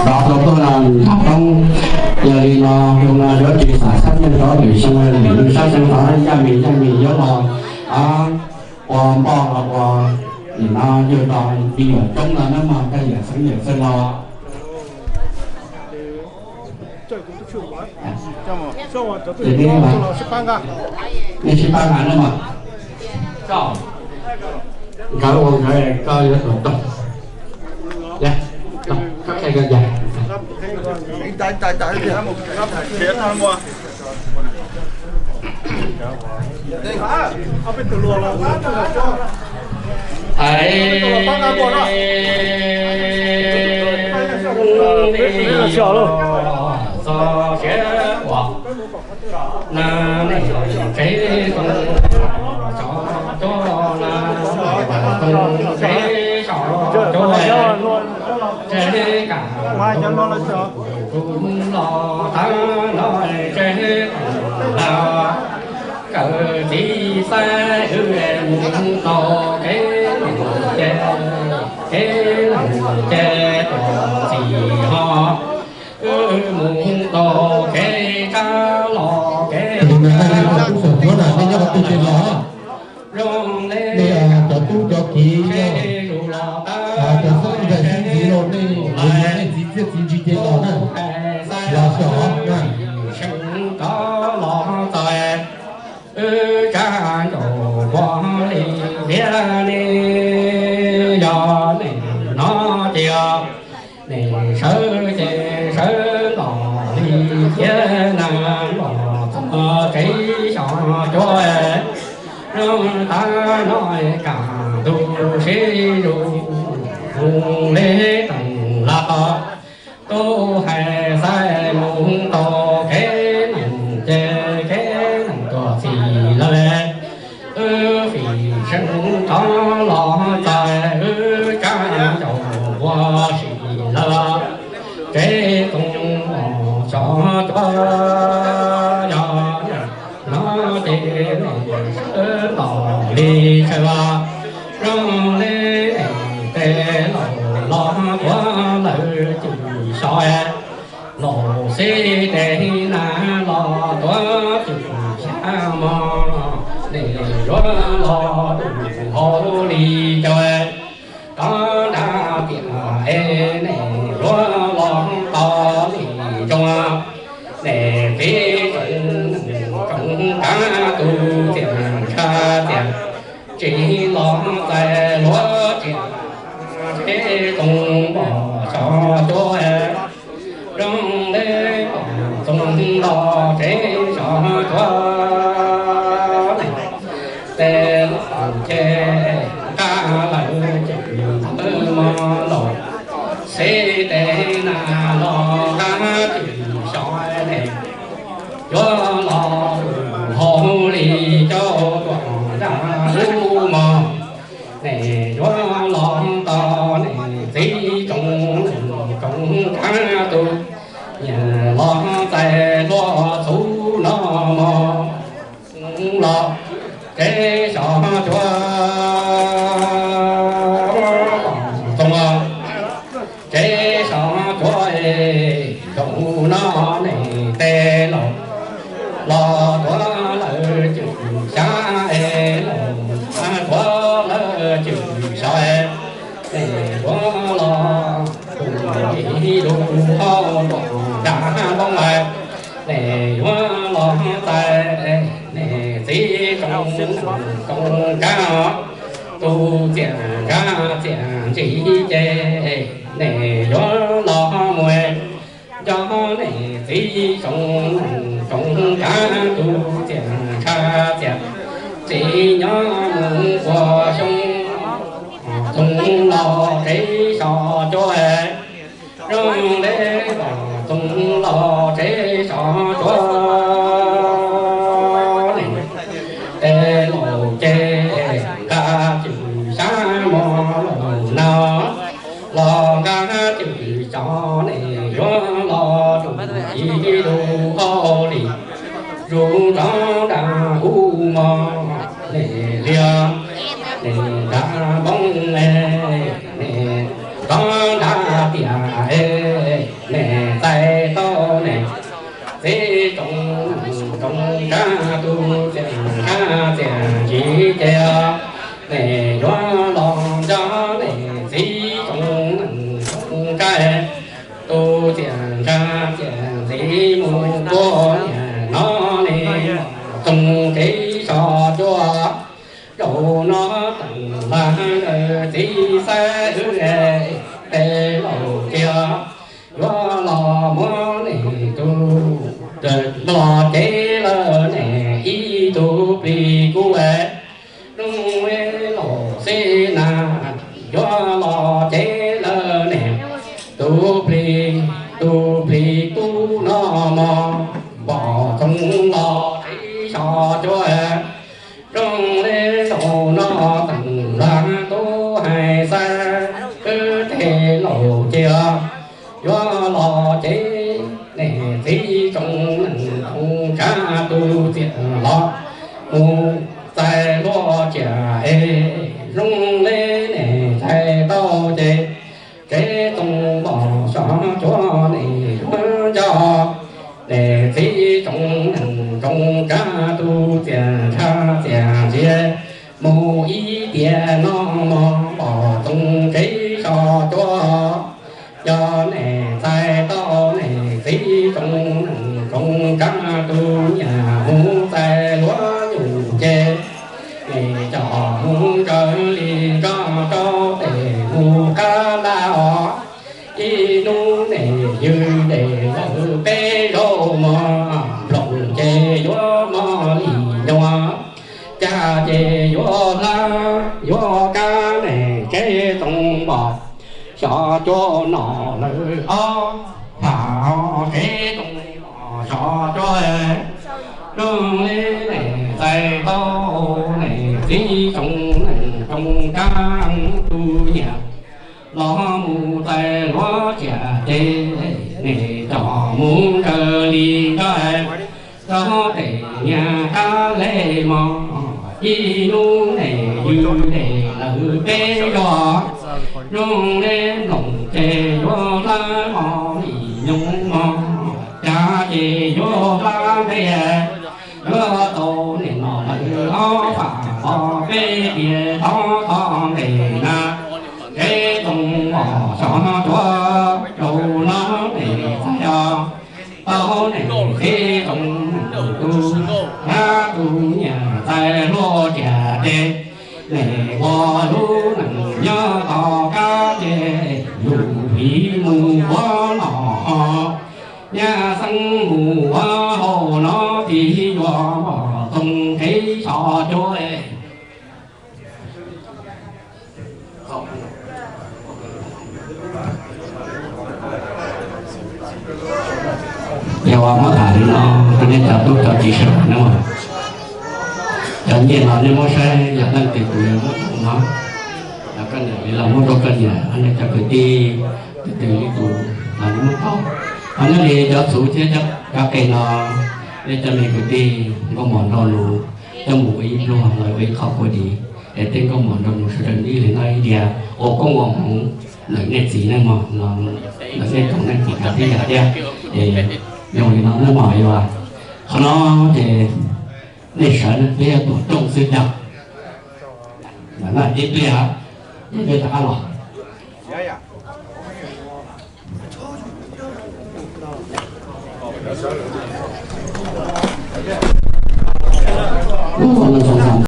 Rov rau tuaj nram roob, yog li no zoo no yuav tsis xam xab nyeej rov lwm xyoo lwm lub sab xyoo rov yaj mis yaj mis yuav los ua npoj los ua nim no yug rau me nyuam coob no na mog, koj yawm xeeb yawm txwj los. Nej sib pab nqa na mog. Nkawd ua nkawd, koj yuav tau tau. Hais txog siab ua na, nej tsev tub tsov tuag na, tsev tsov tuag, tsev kam kuv los tag no tsev kam lawm. Kawm txiv xaib wb mus tau kev leej ces, kev leej ces tuam txim ho, wb mus tau kev tsab los kev. Tus no nej cov tub cov kiv los, nej cov tub cov kiv los, cov xeeb ntxwv xeeb ntxwv los, nej, nej txiv txiaj txiv ntsig ces los na, los xyov na. Wb tsab ncaus ua li thiab nej, yog nej hnov ces nej sawv ces sawv ntom li thiab na, los txog tsev xyov cuab, zoo tag no kam tus sib zus mus li teem los. Tub hais xaib mus tau kev leej ces, kev leej tuam txim lawm. Wb fim seev rov los txais wb tsab ncaus ua si lawm. Tsev tub mos xyov cuab, yog hnov ces nej sawv ntom li tsawv los. Zoo li tej laus los tuav lawv cwm xyov, laus xib tes nas los tuav cwm xyab mog, nej yuav los tus hauv li cas. Rov nrab tiam es nej yuav los tau li zoo, nej txiv tsoom neej tsoom kav tus txiam ntsha txiam tsis los txais luag txiam, tsev tub mos xyov cuab, zoo li tub txoos los tsev xyov cuab. Tej laus ces nqa lawv cwm ntawv mog, laus xib tes nas los nqa cwm xyov, nej yuav los hauv li cas tuam nrab lub mog, nej yuav los tau nej txiv tsoom neej tsoom kav tus, nyiam los txais luag txhuv no mog. Los tsev xyov cuab, txoos tsev xyov cuab, zoo no nej tej laus los tuav lawv cwm xyab es, laus tuav lawv cwm xyov es, nej yuav los tus ib lub hauv tuam nrab npoo lawm, nej yuav los txais nej txiv tsoom neej tsoom kav tus txiam ntsha txiam ntsis ces, nej yuav los mus nco nej txiv tsoom neej tsoom kav tus txiam ntsha txiam ntsis nyob mus puas xyoo, txoos los tsev xyov cuab, zoo li txoos los tsev xyov cuab. Tej laus ces nqa cwm xyab mog, laus nas los nqa cwm xyov, nej yuav los tus ib lub hauv li, zuj zog nrab hub mog, nej liag nej nrab npoo es, nej rov nrab tiam es, nej txais tau nej txiv tsoom tsoom tsab tus txiaj ntsig txiaj ntsig ces nej yuav los nco nej txiv tsoom tsoom tsab tus txiaj ntsig txiaj ntsig mus puag niaj no nej txoos kev so cuab. Zaum no teem hla txiv xaiv wb peb laus tiag, yuav los muab nej tus los cev lawm nej ib tug plig kub. Zoo li laus xib na, yuav los cev lawm nej tus plig, tus plig tub no mog, npom txoos los ib so cuab. Zoo li zaum no teem hla tub hais xaiv wb tej laus tiag, yuav los cev nej txiv tsoom neej tsoom tsab tus txiaj los mus txais luag tsiaj es zoo li nej txais tau ces txiv tsoom npom so cuab nej yuav nco nej txiv tsoom neej tsoom tsab tus txiaj ntsig txiaj ntsig mus ib tiam no mog, npom txoos kev so cuab. Yog nej txais tau nej txiv tsoom neej tsoom tsab tus nyiaj mus txais luag nyuj ces nej coj mus ntsawj li nrog rau tej mus qab laj os. Ib hnub nej ywg dej lawm peb zaug mog, nplooj ces yuav mog li nyuam, cag ces yuav hlab yuav kab nej txiv tsoom npom so cuab no lawm ob phav os, txiv tsoom npom so cuab. Zoo li nej txais tau nej txiv tsoom neej tsoom tsab tus nyiaj los mus txais luag tsiaj ces nej coj mus ntsawj li nrog rau tej nyiaj qab lej mog. Ib hnub nej ywg dej lawm peb zaug, zoo li nplooj ces yuav hlab mog li nyuam mog, cag ces yuav hlab npe yuav tau nej no lawm ob phav os, peb tiam thov thov nej na, txiv tsoom npom so cuab, zaum no nej txais tau nej txiv tsoom neej tus tsab tus nyiaj txais luag tsiaj ces nej ua lub neej nyob tom qab ces yus vim mus ua no ho, nyab xeeb mus ua hauj no tsis yuav npom txoos kev so cuab. Yog uas muab tham li no rau nej cov tub cov kiv sawv daws na, cov nyiaj no nej muab saib yog leej twg tus yuav muab no, yog koj niam li los muab rau koj niam, nej cov kwv tij tus twg li tus los nej muab tau. Ho nyob li cov txhuv thiab cov qe no, nej cov me kwv tij nkauj mom nraug nus coj mus ua ib pluag los ua ib qho kua dis, es tej nkauj mom nraug nus sawv daws ib leeg noj ib diav ua koob ua hmoov ntawm nej txiv neej mog, ntawm nej tsoom neej txiv kav tib yam thiab. Es zoo li no nej mog, yog qhov no ces nej sawv peb yuav tuam rooj xwb yog. Ntawm no ib pliag, ib pliag rov qab los. Ua